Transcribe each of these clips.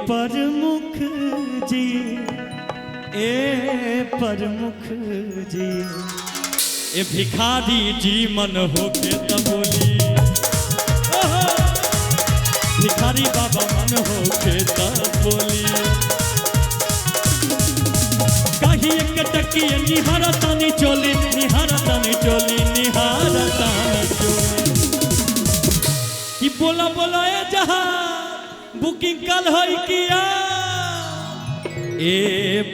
प्रमुख जी, ए प्रमुख जी, ए भिखारी जी मन होके त बोली, ओहो, भिखारी बाबा मन होके त बोली। कही एक टकिए निहारा तानी चोली, निहारा तानी चोली, निहारा तानी चोली। कि बोला बोला ए जहां बुकिंग कल होई किया। ए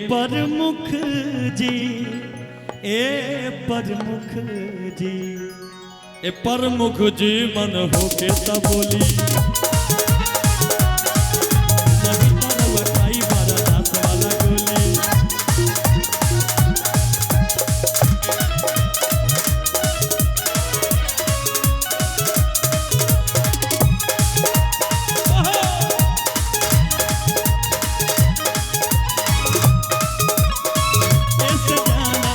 प्रमुख जी, ए प्रमुख जी, ए प्रमुख जी मन होके त बोली। नहीं त रउआ खाई बरदास वाला गोली। ऐसे जाना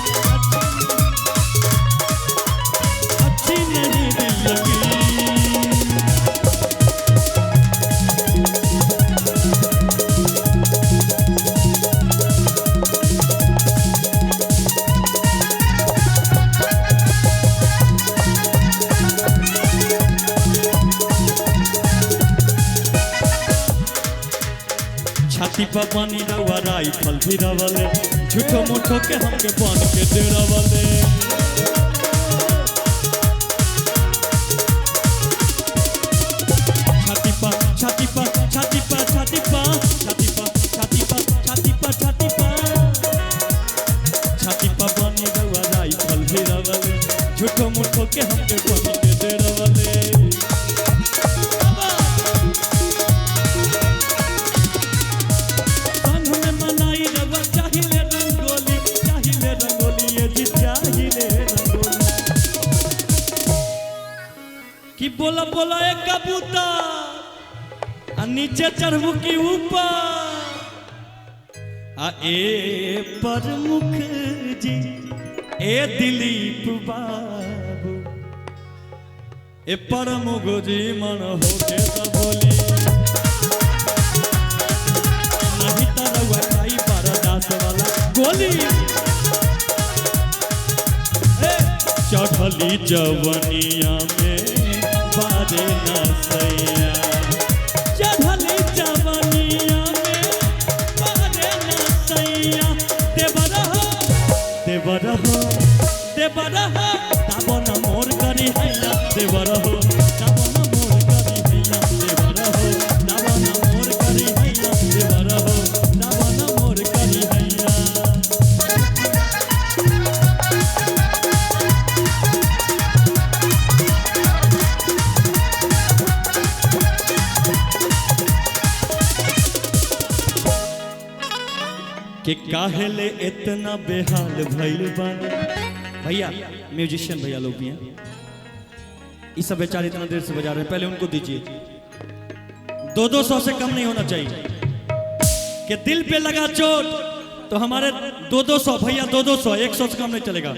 अच्छी नहीं दिल लगी। छाती पर पानी रवा राइफल भी रवले, झूठो मूठो के हमके बन के डरावले। छाती पर छाती पर छाती पर छाती पर छाती पर छाती पर छाती पर छाती पर छाती पर पानी रवा राइफल भी रवले, झूठो मूठो के हमके बन के डरावले। संग में मनाई रवा चाहिले रंगोली, चाहिले रंगोली, ये जी चाहिले रंगोली। कि बोला बोला ए कबूतर, आ नीचे चढ़बू की ऊपर। आ ए प्रमुख जी, ए दिलीप बाबू, ए प्रमुख जी मन होके त बोली। नहीं त रउआ खाई बरदास वाला गोली। ए, चढ़ली जवनिया में बारे न सैया, चढ़ली जवनिया में बारे न सैया। देवर हो, देवर हो, देवर हो, दाबन मोर करी हैया। देवर हो, दाबन मोर करी हैया। देवर हो, दाबन मोर करी हैया। देवर हो, दाबन मोर करी हैया। कि काहेले इतना बेहाल भइल बानी। भैया म्यूजिशियन भैया लोग भी हैं, ये सब बेचारे इतना देर से बजा रहे हैं, पहले उनको दीजिए। 200-200 से कम नहीं होना चाहिए। कि दिल पे लगा चोट तो हमारे 200-200 भैया, 200-200, 100 से कम नहीं चलेगा।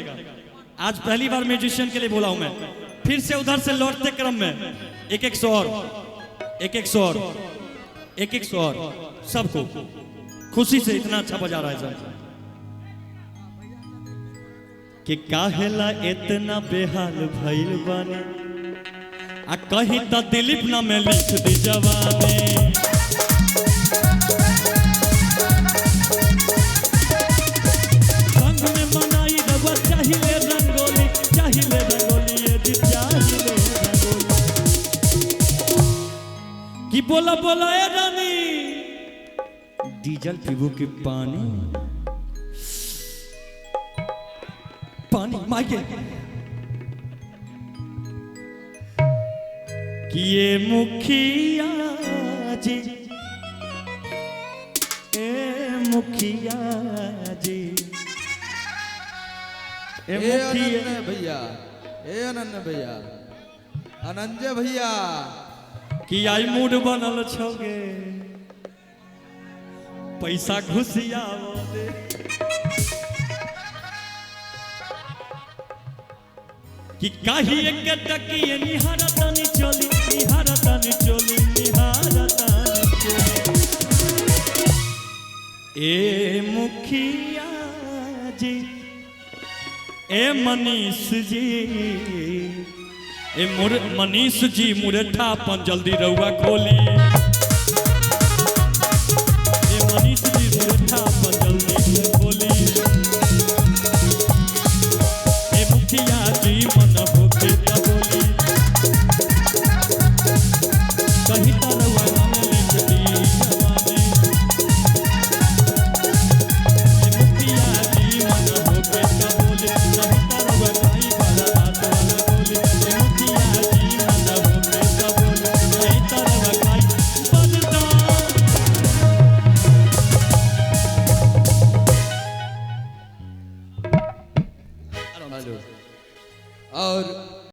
आज पहली बार म्यूजिशियन के लिए बोला हूं मैं। फिर से उधर से लौटते क्रम में 100-100 और, 100-100 और, 100-100 और, सबको खुशी से इतना अच्छा बजा रहा है सर। कि काहेला इतना बेहाल भइल बानी, आ कहीं त दिलीप ना में लिख दी जवानी। संग में मनाई रवा चाहिले रंगोली, चाहिले रंगोली, ये जी चाहिले रंगोली। कि बोला बोला ए रानी, डीजल पीबू के पानी, पानी माइके। कि ये मुखिया जी, ए मुखिया जी, ए ए मुखिया अनन्य भैया, ए अनन्य भैया, अनंजय भैया, कि आई मूड बनल छौगे, पैसा घुसियावो दे। कि काही एक टकिए निहारा तानी चोली, निहारा तानी चोली, निहारा तानी चोली। ए मुखिया जी, ए मनीष जी, ए मुर मनीष जी मुरेठा अपन जल्दी रउआ खोली।